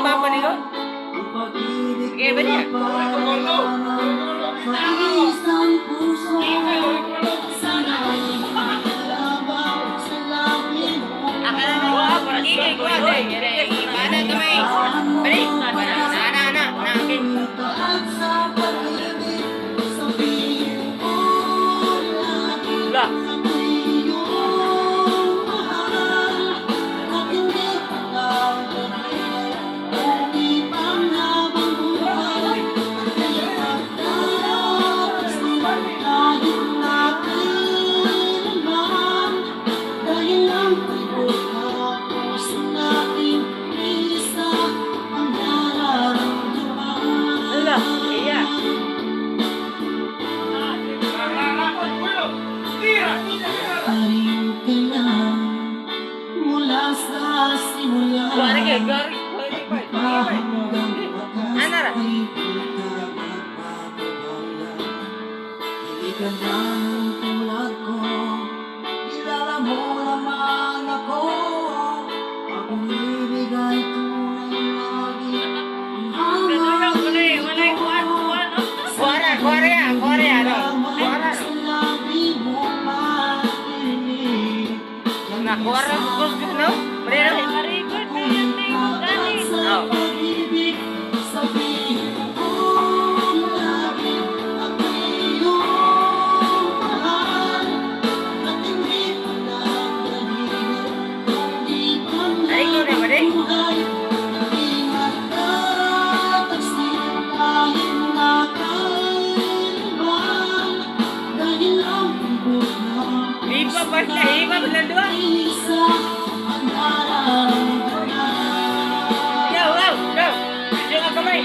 papa niyo? Ang pag-ibig Sige, ba niya? sa isang puso. Sana ay lamang sa labi mo. Ana kamay. Bali. Ana ana na okay. Taat sa pag-ibig, sabihin ko lagi La. ako'y iyong mahal. At hindi pa gagawin, kundi panghabang buhay. Hindi magtatagsin kahit na kailanman. Dahil ang tibok ng puso natin, isa ang nararamdaman. Ala, iya. Pareho ka lang mula sa simula. Kuha kay gari. Hanggang wakas Ano ra? ay di ka magpapabaya. Hindi ka naman tulad ko. Kilala mo naman ako. Ang umibig ay tunay lagi. Ang hangarin ko. Kuha kuha ya, kuha ya no. Kuha ra. Sa labi mo marinig. Na kuha ra ko no. Pre no. Sa Oh. pag-ibig, sabihin ko lagi ako'y iyong mahal. At hindi pa nagdalhin, kundi Ay, ikaw na ba, panghabang buhay. Hindi magtatagsin kahit na kailanman. Dahil ang tibok ng Iba pa sila, iba pa sila dua. isa ang nararamdaman. Go, go, go. Yung kamay.